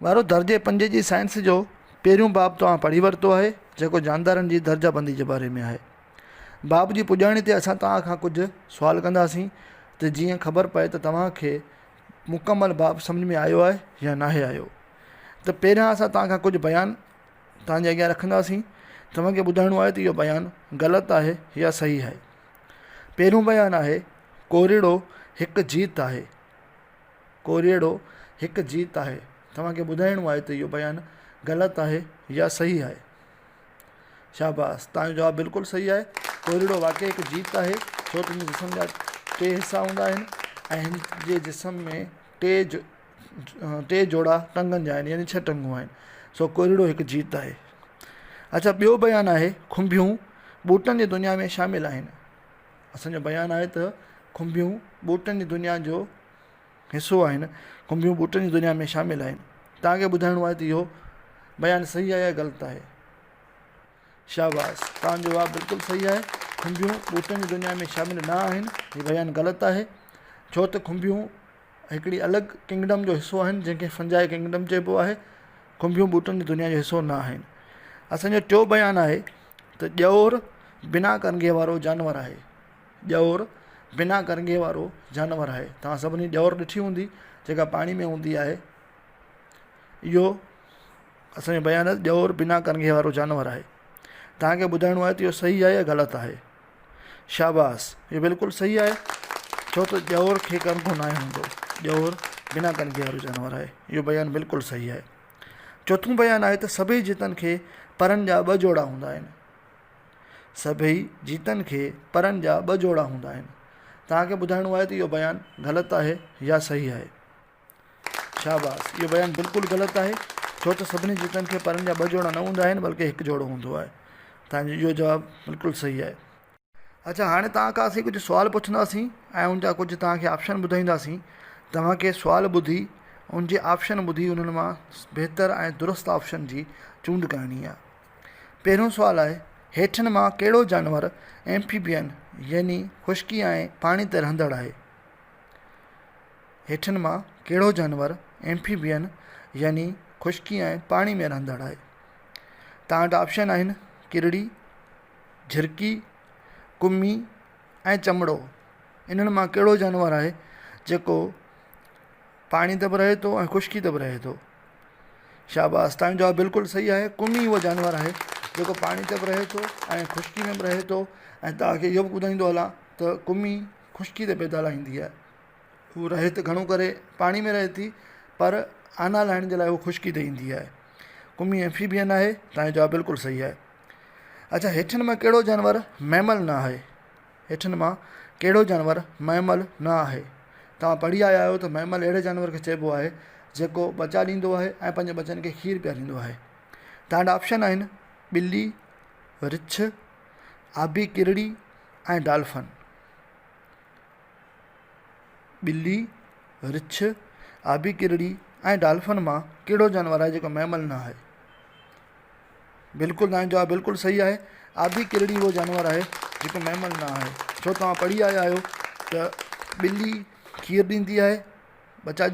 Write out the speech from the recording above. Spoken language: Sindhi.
وارو درجي پنجين جي سائنس جو پهريون باب توهان پڙهي ورتو آهي جيڪو جاندارن جي درجه بندي جي باري ۾ آهي. باب جي پڄاڻي تي اسان توهان کان ڪجهه سوال ڪنداسين ته جيئن خبر پئي ته توهان کي مڪمل باب سمجهه ۾ آيو آهي يا ناهي آيو. ته پهريان اسان توهان کان ڪجهه بيان توهان جي اڳيان رکنداسين توهان کي ٻڌائڻو آهي ته اهو بيان غلط آهي يا صحيح آهي. پهريون بيان آهي ڪوريڙو هڪ جيت آهي. ڪوريئڙو هڪ جيت آهي. توهان کي ٻڌائڻو آهي ته اهو بيان غلط آهي يا صحيح آهي. شاباس توهان جو جواب بلڪل صحيح آهي. ڪوريئڙو واقعي هڪ جيت آهي ڇو ته هن جي جسم جا ٽي حصا هوندا آهن ۽ هن جي جسم ۾ ٽي ٽي جوڙا ٽنگن جا آهن يعني ڇهه ٽنگون آهن سو ڪوريئڙو هڪ جيت آهي. اڇا ٻيو بيان آهي کنڀيون ٻوٽن جي دنيا ۾ شامل آهن. اسان جو بيان آهي ته کنڀيون ٻوٽن جي دنيا جو حصو آهن، کنڀيون ٻوٽن جي دنيا ۾ شامل آهن. توهان کي ٻڌائڻو آهي ته اهو بيان صحيح آهي يا غلط آهي. شاباس توهان جو جواب بلڪل صحيح آهي. کنڀيون ٻوٽن جي دنيا ۾ شامل نه آهن. هي بيان غلط آهي. ڇو ته کنڀيون هڪڙي الڳ ڪنگڊم جو حصو آهن جنهن کي فنجائي ڪنگڊم چئبو آهي. کنڀيون ٻوٽن جي دنيا جو حصو نه آهن. اسان جو ٽيون بيان آهي ته ڄئور بنا ڪرنگهي وارو جانور آهي. ڄئور بنا ڪرنگهي وارو جانور آهي. توهان سڀني ڄئور ڏٺي هوندي جيڪا پاڻي ۾ هوندي آهي. اهو اسان جو بيان آهي ڄئور بنا ڪرنگهي وارو جانور آهي. توهان کي ٻڌائڻو آهي ته اهو صحيح آهي يا غلط آهي. شاباس اهو بلڪل صحيح آهي ڇو ته ڄئور کي ڪرنگهو ناهي هوندو. ڄئور بنا ڪرنگهي وارو جانور آهي. اهو بيان بلڪل صحيح آهي. چوٿون بيان آهي ته سڀئي جيتن کي پرن جا ٻه جوڙا هوندا آهن. سڀئي جيتن کي پرن جا ٻه جوڙا هوندا آهن. توهان کي ٻڌائڻو آهي ته اهو بيان غلط آهي يا صحيح آهي. شاباس اهو بيان بلڪل غلط آهي ڇو ته سڀني جيتن کي پرن جا ٻه جوڙا نه هوندا آهن بلڪه هڪ جوڙو هوندو آهي. توهان جو اهو جواب بلڪل صحيح آهي. اڇا هاڻي توهان کان اسين ڪجهه سوال پڇنداسين ۽ ان جا ڪجهه توهان کي آپشن ٻڌائينداسين توهان کي سوال ٻڌي ان جي آپشن ٻڌي انهن مان بهتر ۽ درست آپشن جي چونڊ ڪرڻي آهي پهريون سوال آهي هيٺن مان ڪهڙو جانور ايمفيبين يعني خشڪي ۽ پاڻي تي رهندڙ آهي هيٺن مان ڪهڙو جانور ايمفيبين يعني خشڪي ۽ پاڻي ۾ رهندڙ آهي توهان وٽ آپشن آهن ڪرڙي جهرڪي، ڪمي ۽ چمڙو انهن مان ڪهڙو جانور آهي جيڪو پاڻي تي به رهي ٿو ۽ خشڪي تي به رهي ٿو؟ شاباس توهان جو جواب بلڪل صحيح آهي ڪمي اهو جانور آهي جيڪو پاڻي تي به رهي ٿو ۽ خشڪي ۾ به رهي ٿو ۽ توهان کي اهو به ٻڌائيندو هلان ته ڪمي خشڪي تي پيدا لاهيندي آهي هو رهي ته گهڻو ڪري پاڻي ۾ رهي ٿي پر آنا لاهڻ جي لاء هو خشڪي تي ايندي آهي ڪمي ايمفيبين آهي توهان جو جواب بلڪل صحيح آهي اڇا هيٺين مان ڪهڙو جانور ميمل نه آهي؟ هيٺين مان ڪهڙو جانور ميمل نه آهي؟ توهان پڙهي آيا آهيو ته ميمل اهڙي جانور کي چئبو آهي جيڪو ٻچا ڏيندو آهي ۽ پنهنجي ٻچن کي کير پياريندو آهي. توهان وٽ آپشن آهن ٻلي، رڇ، آبي ڪرڙي ۽ ڊالفن. ٻلي، رڇ، آبي ڪرڙي ۽ ڊالفن مان ڪهڙو جانور آهي جيڪو ميمل نه آهي؟ بلڪل توهان جو جواب بلڪل صحيح آهي آبي ڪرڙي اهو جانور آهي جيڪو ميمل نه آهي ڇو توهان پڙهي آيا آهيو ته ٻلي کير ڏيندي آهي ٻچا.